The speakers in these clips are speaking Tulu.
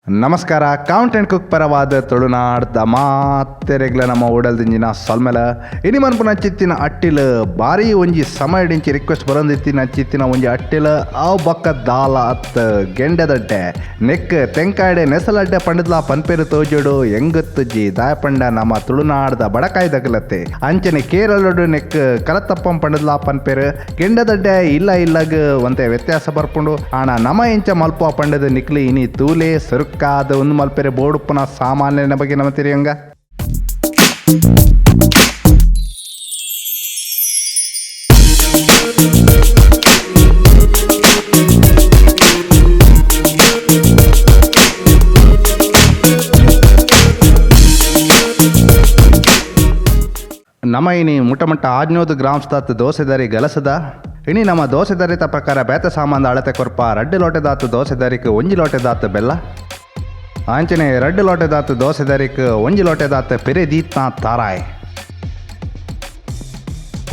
ನಮಸ್ಕಾರ, ಕೌಂಟ್ ಆ್ಯಂಡ್ ಕುಕ್ ಪರವಾದ ತುಳುನಾಡ್ದ ಮಾತೆರೆಗ್ಲ ನಮ್ಮ ಉಡಲ್ದಿಂಜಿನ ಸೊಲ್ಮೆಲ. ಇನಿ ಮನ್ಪುನ ಚಿತ್ತಿನ ಅಟ್ಟಿಲ್ ಬಾರಿ ಒಂಜಿ ಸಮಯಡಿಂಚಿ ರಿಕ್ವೆಸ್ಟ್ ಬರೊಂದಿತ್ತಿನ ಚಿತ್ತಿನ ಒಂಜಿ ಅಟ್ಟಿಲ್ ಅವು ಬೊಕ್ಕ ದಾಲ ಅತ್ ಗೆಂಡೆದಡ್ಡೆ. ನೆಕ್ ತೆಂಕಾಯ್ಡೆ ನೆಸಲಡ್ಡೆ ಪಂಡದ್ಲಾ ಪನ್ಪೆರ್ ತೋಜೋಡು ಎಂಗತ್ತುಜಿ ದಾಯ ಪಂಡ ನಮ್ಮ ತುಳುನಾಡ್ದ ಬಡಕಾಯ್ದಗಲತ್ತೆ. ಅಂಚನೆ ಕೇರಳಡು ನೆಕ್ ಕಲತಪ್ಪಂ ಪಂಡದ್ಲಾ ಪನ್ಪೆರ್. ಗೆಂಡದಡ್ಡೆ ಇಲ್ಲ ಇಲ್ಲಗ್ ಒಂತೆ ವ್ಯತ್ಯಾಸ ಬರ್ಪುಂಡು. ಆಣ ನಮ ಎಂಚ ಮಲ್ಪುವ ಪಂಡದ ನಿಕ್ಲಿ ಇನಿ ತೂಲೆ ಸುರುಕ್ಕಾದ ಒಂದು ಮಲ್ಪೆರೆ ಬೋಡುಪ್ಪುನ ಸಾಮಾನ್ಯನ ಬಗ್ಗೆ ನಮ ತೆರಿಯಂಗ. ನಮ್ಮ ಇನಿ ಮುಟ್ಟ ಮುಟ್ಟ 600 ಗ್ರಾಮ್ಸ್ ದಾತ್ ದೋಸೆದರಿ ಗಲಸದ. ಇನಿ ನಮ್ಮ ದೋಸೆದರಿತ ಪ್ರಕಾರ ಬೇತ ಸಾಮಾನ್ದ ಅಳತೆ ಕೊರ್ಪ. 2 ಲೋಟೆದಾತ್ ದೋಸೆದರಿಕ್ 1 ಲೋಟೆದಾತ್ ಬೆಲ್ಲ, ಅಂಚನೆ 2 ಲೋಟೆದಾತ್ ದೋಸೆದರಿಕ್ 1 ಲೋಟೆದಾತ್ ಪೆರೆ ದೀತ್ನ ತಾರಾಯ್.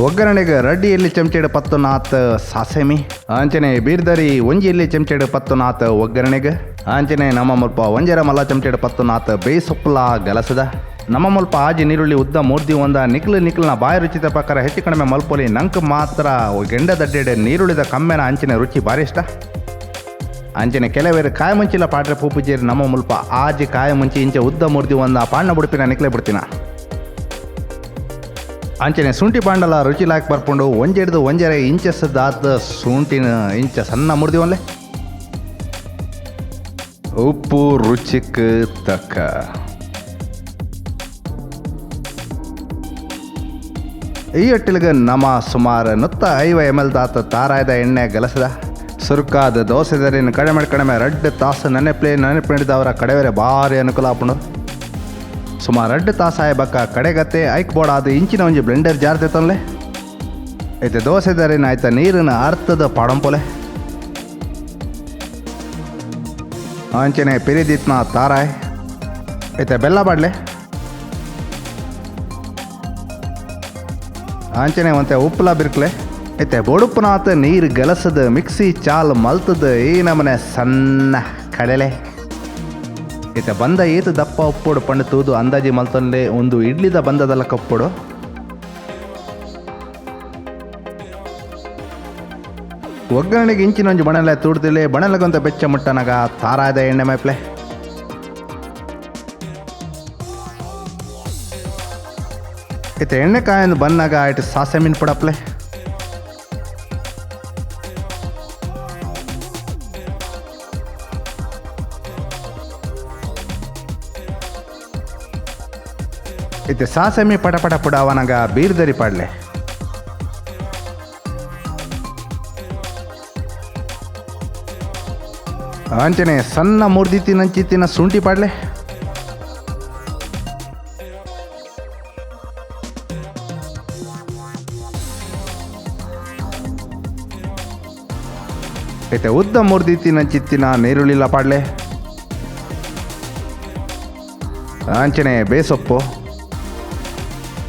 ಒಗ್ಗರಣೆಗೆ 2 ಎಲ್ಲಿ ಚಮಚೆಡ್ 10 ನಾತ್ ಸಾಸೆಮಿ, ಅಂಚನೆ ಬೀರ್ದರಿ 1 ಎಲ್ಲಿ ಚಮಚೆಡ್ 10 ನಾತ್ ಒಗ್ಗರಣೆಗೆ, ಅಂಚನೆ ನಮ್ಮ ಮುಲ್ಪ 1.5 ಮಲ್ಲ ಚಮಚೆಡ್ 10 ನಾತ್ ಬೇಯಿಸೊಪ್ಪುಲ ಗಲಸದ. ನಮ್ಮ ಮುಲ್ಪ ಆಜಿ ನೀರುಳ್ಳಿ ಉದ್ದ ಮೂರ್ದಿ ಒಂದ ನಿಕ್ಲು ನಿಕ್ಲಿನ ಬಾಯಿ ರುಚಿತ ಪ್ರಕಾರ ಹೆಚ್ಚು ಕಡಿಮೆ ಮಲ್ಪೊಲಿ. ನಂಕ್ ಮಾತ್ರ ಗೆಂಡದಡ್ಡೆಡೆ ನೀರುಳ್ಳಿದ ಕಮ್ಮೆನ ಅಂಚನೆ ರುಚಿ ಭಾರಿ ಇಷ್ಟ. ಅಂಚನೆ ಕೆಲವೇರು ಕಾಯಿ ಮುಂಚಿಲ ಪಾಟ್ರೆ ಪೂಪುಜೇರಿ. ನಮ್ಮ ಮುಲ್ಪ ಆಜಿ ಕಾಯಿ ಮುಂಚಿ ಇಂಚೆ ಉದ್ದ ಮೂರ್ದಿ ಒಂದ ಪಾಂಡ ಬುಡುಪಿನ ನಿಕ್ಲೆ ಬಿಡ್ತಿನ. ಅಂಚನೆ ಶುಂಠಿ ಪಾಂಡಲ ರುಚಿ ಲಾಕ್ ಬರ್ಪುಂಡು. ಒಂಜೆಡ್ದು 1.5 ಇಂಚಸ್ ದಾತ್ ಶುಂಠಿನ ಇಂಚ ಸಣ್ಣ ಮುರ್ದಿ ಒಂದ್ಲೆ. ಉಪ್ಪು ರುಚಿಕ್ ತಕ್ಕ. ಈ ಅಟ್ಟಿಲ್ಗೆ ನಮ ಸುಮಾರು 150 ಎಮ್ ಎಲ್ ದಾತ ತಾರಾಯ್ದ ಎಣ್ಣೆ ಗಲಸದ. ಸುರುಕಾದ ದೋಸೆದರಿನ ಕಡಿಮೆ ಕಡಿಮೆ 2 ತಾಸು ನೆನಪೆ ನೆನಪಿಡಿದವರ ಕಡೆವರೆ ಭಾರಿ ಅನುಕೂಲ ಆಪುಂಡು. ಸುಮಾರು 2 ತಾಸು ಆಯ ಬಕ್ಕ ಕಡೆಗತ್ತೆ ಐಕ್ ಬೋರ್ಡ್ ಅದು ಇಂಚಿನ ಒಂಜಿ ಬ್ಲೆಂಡರ್ ಜಾರ್ ತೇತೊನ್ಲೆ. ಐತೆ ದೋಸೆದರಿನ ಆಯ್ತ ನೀರಿನ ಅರ್ಥದ ಪಾಡಂಪೊಲೆ. ಅಂಚನೆ ಪಿರಿದಿತ್ನ ತಾರಾಯ್ ಐತೆ ಬೆಲ್ಲ ಬಾಡ್ಲೆ. ಅಂಚನೆ ಒಂತೆ ಉಪ್ಪುಲ ಬಿರ್ಕ್ಲೆ. ಐತೆ ಬೊಡುಪುನಾತ ನೀರು ಗಲಸದ ಮಿಕ್ಸಿ ಚಾಲ್ ಮಲ್ತದ ಈ ನಮನೆ ಸಣ್ಣ ಕಡಲೆ. ಐತೆ ಬಂದ ಏತು ದಪ್ಪ ಉಪ್ಪುಡು ಪಂಡು ತೂದು ಅಂದಾಜಿ ಮಲ್ತೊನ್ಲೆ. ಒಂದು ಇಡ್ಲಿದ ಬಂದದಲ್ಲ ಕಪ್ಪುಡು. ಒಗ್ಗರಣೆಗೆ ಇಂಚಿನ ಒಂಜಿ ಬಣಲೆ ತೂಡ್ದಿಲೆ. ಬಣಲೆಗೊಂತ ಬೆಚ್ಚ ಮುಟ್ಟನಗ ತಾರಾದ ಎಣ್ಣೆ ಮೈಪ್ಲೆ. ಐತೆ ಎಣ್ಣೆ ಕಾಯಂದು ಬನ್ನಾಗ ಆಯ್ತು ಸಾಸೆ ಮೀನು ಪಡಪ್ಲೆ. ಐತೆ ಸಾಸೆಮಿ ಪಟ ಪಟ ಪುಡವನಗ ಬೀರ್ದರಿ ಪಾಡ್ಲೆ. ಅಂಚನೆ ಸಣ್ಣ ಮುರ್ದಿತ್ತಿನ ನಂಚಿತ್ತಿನ ಶುಂಠಿ ಪಾಡ್ಲೆ. ಐತೆ ಉದ್ದ ಮುರ್ದಿತ್ತಿನ ಚಿತ್ತಿನ ನೀರುಳ್ಳಿಲ ಪಾಡ್ಲೆ. ಅಂಚನೆ ಬೇಸೊಪ್ಪು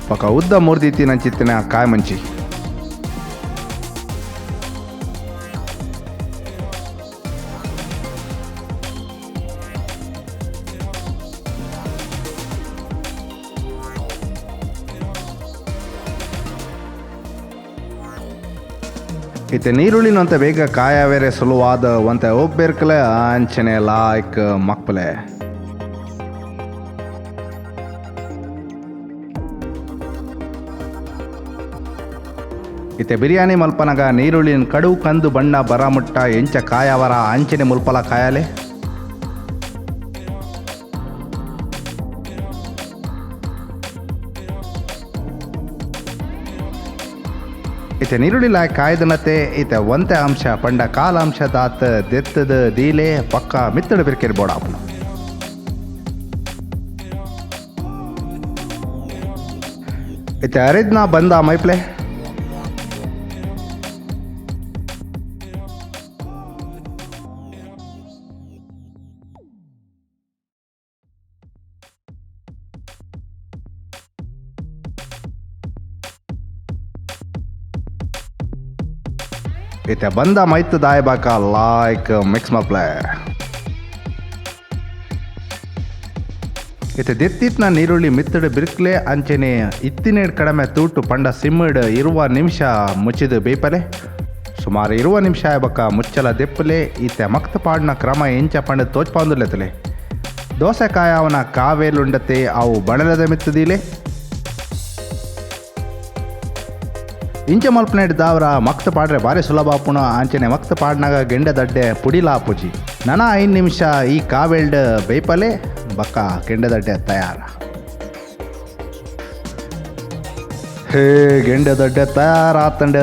ಪಕ್ಕ ಉದ್ದ ಮುರ್ದಿತ್ತಿನ ಚಿತ್ತಿನ ಕಾಯಿ ಮುಂಚಿ. ಇತ್ತೆ ನೀರುಳ್ಳಿನಂತ ಬೇಗ ಕಾಯವೇರೆ ಸುಲುವಾದ ಒಂತೆ ಒಬ್ಬೆರ್ಕಲೆ ಅಂಚನೆ ಲಾಯ್ಕ್ ಮಕ್ಪಲೆ. ಇತ್ತೆ ಬಿರಿಯಾನಿ ಮಲ್ಪನಗ ನೀರುಳ್ಳಿನ ಕಡು ಕಂದು ಬಣ್ಣ ಬರಮುಟ್ಟ ಎಂಚ ಕಾಯವರ ಅಂಚನೆ ಮುಲ್ಪಲ ಕಾಯಲೆ. ಇತ್ತೆ ನೀರುಳ್ಳಿ ಲಾಯ್ ಕಾಯ್ದನತೆ ಇತ್ತೆ ಒಂತೆ ಅಂಶ ಪಂಡ ಕಾಲಾಂಶ ದಾತ್ ದೆತ್ತದ ದೀಲೆ ಪಕ್ಕ ಮಿತ್ತಡ ಬಿರ್ಕೆರ್ ಬೋಡಾಪುನು. ಇತ್ತೆ ಅರಿದ್ನ ಬಂದ ಮೈಪ್ಲೆ. ಇತ್ತೆ ಬಂದ ಮೈತ್ ದಾಯ ಬಾಕ ಲಾಯ್ಕ್ ಮಿಕ್ಸ್ ಮಲ್ಪ್ಲೆ. ಇತ್ತೆ ದೆತ್ತಿತ್ನ ನೀರುಳ್ಳಿ ಮಿತ್ತಡ್ ಬಿರ್ಕ್ಲೆ ಅಂಚನೆ ಇತ್ತಿನೇಡ್ ಕಡಮೆ ತೂಟು ಪಂಡ ಸಿಮ್ಮಡ್ 20 ನಿಮಿಷ ಮುಚ್ಚಿದು ಬೇಯ್ಪಲೆ. ಸುಮಾರು 20 ನಿಮಿಷ ಆಯ್ಬೊಕ್ಕ ಮುಚ್ಚಲ ದೆಪ್ಪುಲೆ. ಇತ್ತೆ ಮಕ್ತ್ ಪಾಡ್ನ ಕ್ರಮ ಎಂಚ ಪಂಡ ತೋಜ್ಪಾವೊಂದುಲ್ಲೆತುಲೆ. ದೋಸೆ ಕಾಯಾವನ ಕಾವೇಲುಂಡತೆ ಅವು ಬಣಲದ ಮಿತ್ತ್ ದೀಲೆ. ಇಂಚ ಮಲ್ಪುನೆಡ್ ದಾವರ ಮಕ್ತ್ ಪಾಡ್ರೆ ಬಾರಿ ಸುಲಭ ಆಪುಂಡು. ಅಂಚನೆ ಮಕ್ತ್ ಪಾಡ್ನಗ ಗೆಂಡೆ ದಡ್ಡೆ ಪುಡಿಲ ಆಪುಜಿ. ನನ 5 ನಿಮಿಷ ಈ ಕಾವೇಲ್ಡ್ ಬೇಯ್ಪಲೆ ಬೊಕ್ಕ ಗೆಂಡೆ ದಡ್ಡೆ ತಯಾರ್. ಹೇ ಗೆಂಡೆ ದಡ್ಡೆ ತಯಾರಾತಂಡ್.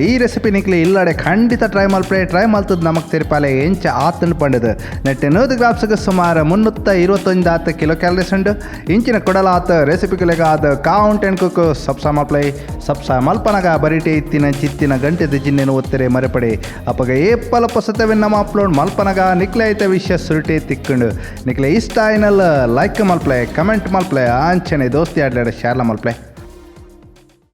ಈ ರೆಸಿಪಿ ನಿಕ್ಲೆ ಇಲ್ಲಡೆ ಖಂಡಿತ ಟ್ರೈ ಮಲ್ಪಲೆ. ಟ್ರೈ ಮಲ್ತದ್ ನಮಕ್ ತೆರಿಪಾಲೆ ಎಂಚ ಆತಂಡ್ ಪಂಡದು. ನೆಟ್ಟೆ 100 ಗ್ರಾಮ್ಸ್ಗ್ ಸುಮಾರು 321 ಆತ್ ಕಿಲೋ ಕ್ಯಾಲರೀಸ್ ಉಂಡು. ಇಂಚಿನ ಕೊಡಲ ಆತ ರೆಸಿಪಿಗುಲೆಗಾದ್ ಕೌಂಟ್ ಆ್ಯಂಡ್ ಕುಕ್ ಸಬ್ಸ್ಕ್ರೈಬ್ ಮಲ್ಪಲೆ. ಸಬ್ಸ್ಕ್ರೈಬ್ ಮಲ್ಪನಗ ಬರಿಟೆ ಇತ್ತಿನ ಚಿತ್ತಿನ ಗಂಟೆದ ಜಿನ್ನೆನು ಒತ್ತರೆ ಮರೆಪಡೆ. ಅಪಗ ಏಪಲ ಪೊಸತವೆನ್ ನಮ ಅಪ್ಲೋಡ್ ಮಲ್ಪನಗ ನಿಕ್ಲೆ ಐತ ವಿಷಯ ಸುರುಟೆ ತಿಕ್ಕುಂಡು. ನಿಕ್ಲೆ ಇಷ್ಟ ಆಯ್ನಲ್ ಲೈಕ್ ಮಲ್ಪಲೆ, ಕಮೆಂಟ್ ಮಲ್ಪಲೆ, ಅಂಚನೆ ದೋಸ್ತಿ ಆಡ್ಲೆಡ ಶೇರ್ಲ ಮಲ್ಪಲೆ.